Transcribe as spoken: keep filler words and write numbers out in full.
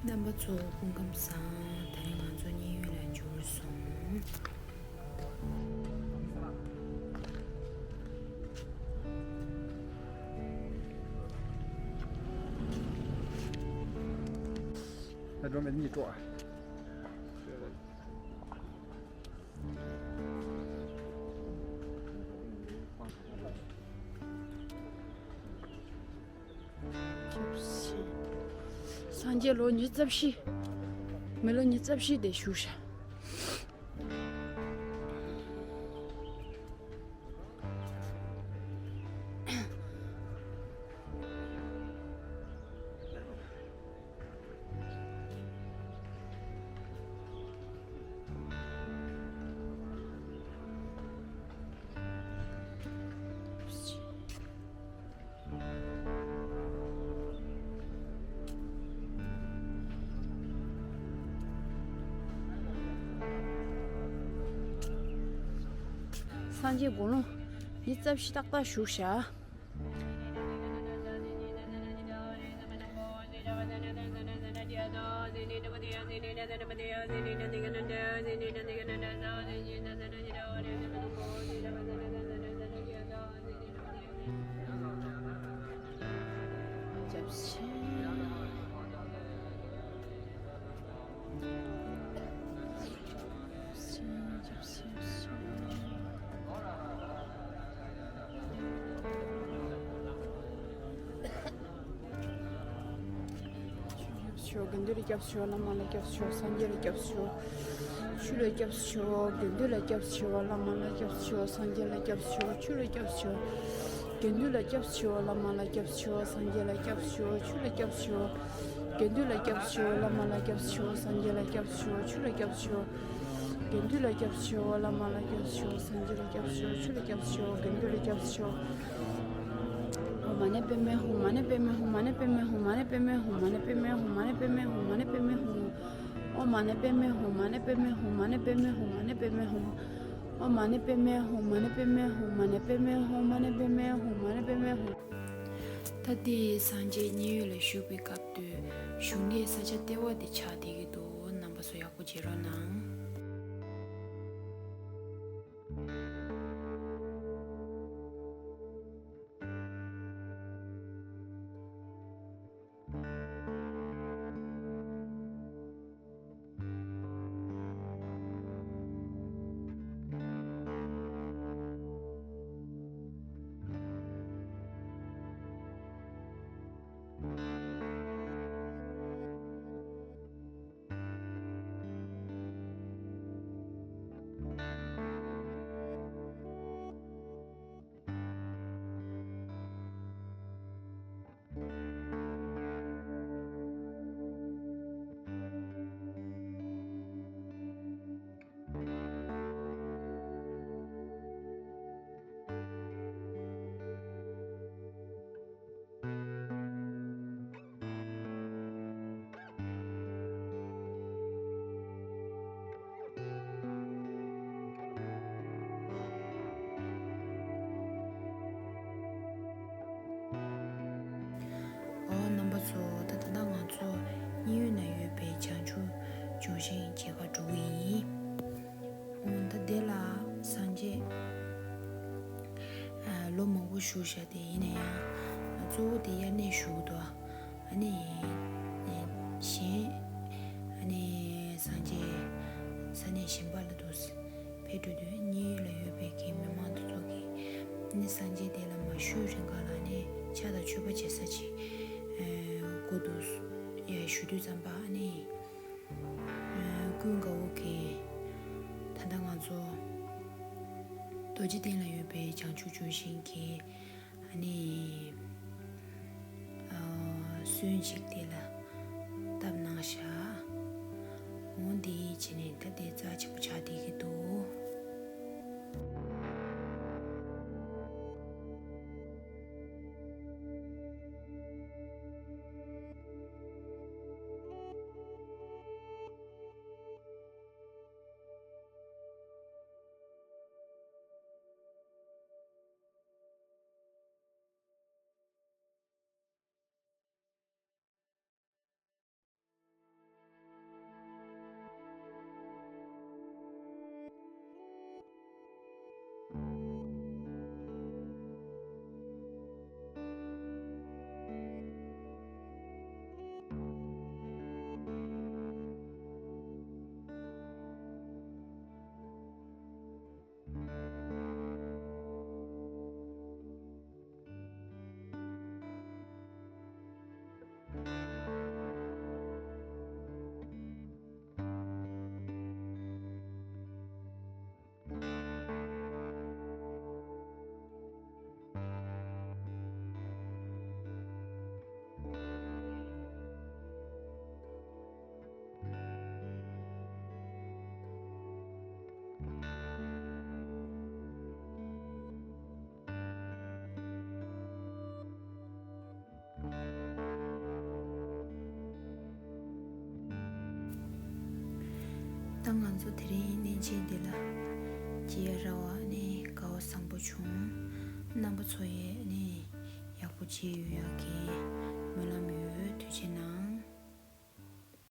རྣམ་པ་ཚོ་སྐུ་ཁམས་བཟང་། ད་རིང་ང་ཚོ་མཉན་ཡོད་ལ་འབྱོར་སོང་། ད་འགྲོ་མེད་གཉིད་སྤྲོ་ཨ། སངས་རྒྱས་ལོ་ཉི་ཤུ་རྩ་བཞི། མི་ལོ་ཉི་ཤུ་རྩ་བཞི་དེ་བཞུགས་ཤག། སངས་རྒྱས་དགུང་ལོ་ཉི་ཤུ་རྩ་བཞི་ཏག་ཏག་བཞུགས་ཤག། ཆོག་དགེ་འདུན་ལ་སྐྱབས་སུ་མཆིའོ། བླ་མ་ལ་སྐྱབས་སུ་མཆིའོ། སངས་རྒྱས་ལ་སྐྱབས་སུ་མཆིའོ། ཆོས་ལ་སྐྱབས་སུ་མཆིའོ། དགེ་འདུན་ལ་སྐྱབས་སུ་མཆིའོ། བླ་མ་ལ་སྐྱབས་སུ་མཆིའོ། སངས་རྒྱས་ལ་སྐྱབས་སུ་མཆིའོ། ཆོས་ལ་སྐྱབས་སུ་མཆིའོ། དགེ་འདུན་ལ་སྐྱབས་སུ་མཆིའོ། བླ་མ་ལ་སྐྱབས་སུ་མཆིའོ། སངས་རྒྱས་ལ་སྐྱབས་སུ་མཆིའོ། ཆོས་ལ་སྐྱབས་སུ་མཆིའོ། དགེ་འདུན་ལ་སྐྱབས་སུ་མཆིའོ། བླ་མ་ལ་སྐྱབས་སུ་མཆིའོ། སངས་རྒྱས་ལ་སྐྱབས་སུ་མཆིའོ། ཆོས་ལ་སྐྱབས་སུ་མཆིའོ། དགེ་འདུན་ལ་སྐྱབས་སུ་མཆིའོ། བླ་མ་ལ་སྐྱབས་སུ་མཆིའོ། སངས་རྒྱས་ལ་སྐྱབས་སུ་མཆིའོ། ཆོས་ལ་སྐྱབས་སུ་མཆིའོ། དགེ་འདུན་ལ་སྐྱབས་སུ་མཆིའོ། ཨོཾ་མ་ཎི་པདྨེ་ཧཱུྃ། མ་ཎི་པདྨེ་ཧཱུྃ། མ་ཎི་པདྨེ་ཧཱུྃ། མ་ཎི་པདྨེ་ཧཱུྃ། མ་ཎི་པདྨེ་ཧཱུྃ། ཨོཾ་མ་ཎི་པདྨེ་ཧཱུྃ། མ་ཎི་པདྨེ་ཧཱུྃ། མ་ཎི་པདྨེ་ཧཱུྃ། མ་ཎི་པདྨེ་ཧཱུྃ། ཨོཾ་མ་ཎི་པདྨེ་ཧཱུྃ། མ་ཎི་པདྨེ་ཧཱུྃ། མ་ཎི་པདྨེ་ཧཱུྃ། མ་ཎི་པདྨེ་ཧཱུྃ། མ་ཎི་པདྨེ་ཧཱུྃ། ད་ལྟའི་སངས་རྒྱས་མཉན་ཡོད་ལ་བཞུགས་པའི་སྐབས་དུས་བཞུགས་གནས་ས་ཆ་ལྟེ་བ་དེ་ཆགས་བསྡད་ཀྱི་འདུག། རྣམ་པ་ཚོ་ཡག་པོ་མཇལ་རོགས་གནང་། ཨོ་རྣམ་པ་ཚོ། ད་ད་ལྟ་ང་ཚོ་མཉན་ཡོད་ན་ཡོད་པའི་བྱང་ཆུབ་ལྗོན་ཤིང་མཇལ་ཁ་འགྲོ་གི་ཡིན། ཨོ་ད་དེ་ལ་སངས་རྒྱས་ཨ་ལོ་མང་པོ་བཞུགས་བཞག་དེ་ཡིན་ན་ཡང་གཙོ་བོ་དེ་དབྱར་གནས་བཞུགས་འདུག། ཨ་ནི་གཞན་ཨ་ནི་སངས་རྒྱས་ས་གནས་གཞན་པ་ལ་འདུག་ཕེབས་འགྲོ་དུས་མཉན་ཡོད་ལ་ཡོད་པའི་གི་མི་མང་དེ་ཚོ་གིས་ཨ་ནི་སངས་རྒྱས་དེ་ལ་མ་བཞུགས་རིང་ག་ལ་ཨ་ནི་ཕྱག་དང་མཆོད་པ་བྱེད་ས་ཅིག་དགོས་འདུག་ཡ་ཞུ་དུས་ཙམ་པ་ཨ་ནི་ཀུན་དགའ་བོ་གིས་ད་ལྟ་ང་ཚོ་རྡོ་རྗེ་གདན་ལ་ཡོད་པའི་བྱང་ཆུབ་ལྗོན་ཤིང་གི་ཨ་ནི་ཨ་སོན་ཅིག་དེ་ལ་བཏབ་གནང་ཤག། འོ་འདི་བྱས་ནས་ད་དེ་རྩ་ཆེན་པོ་ཆགས་བསྡད་ཀྱི་འདུག། ང་ཚོ་དེ་རིང་གནས་མཇལ་འདི་ལ་སྐྱེལ་ར་བ་ནི་དགའ་བ་བཟང་པོ་བྱུང་། རྣམ་པ་ཚོ་ཡས་ནི་ཡག་པོ་བྱས་ཡོད་ཡག་གི་སྨོན་ལམ་ཡོད། ཐུགས་རྗེ་གནང་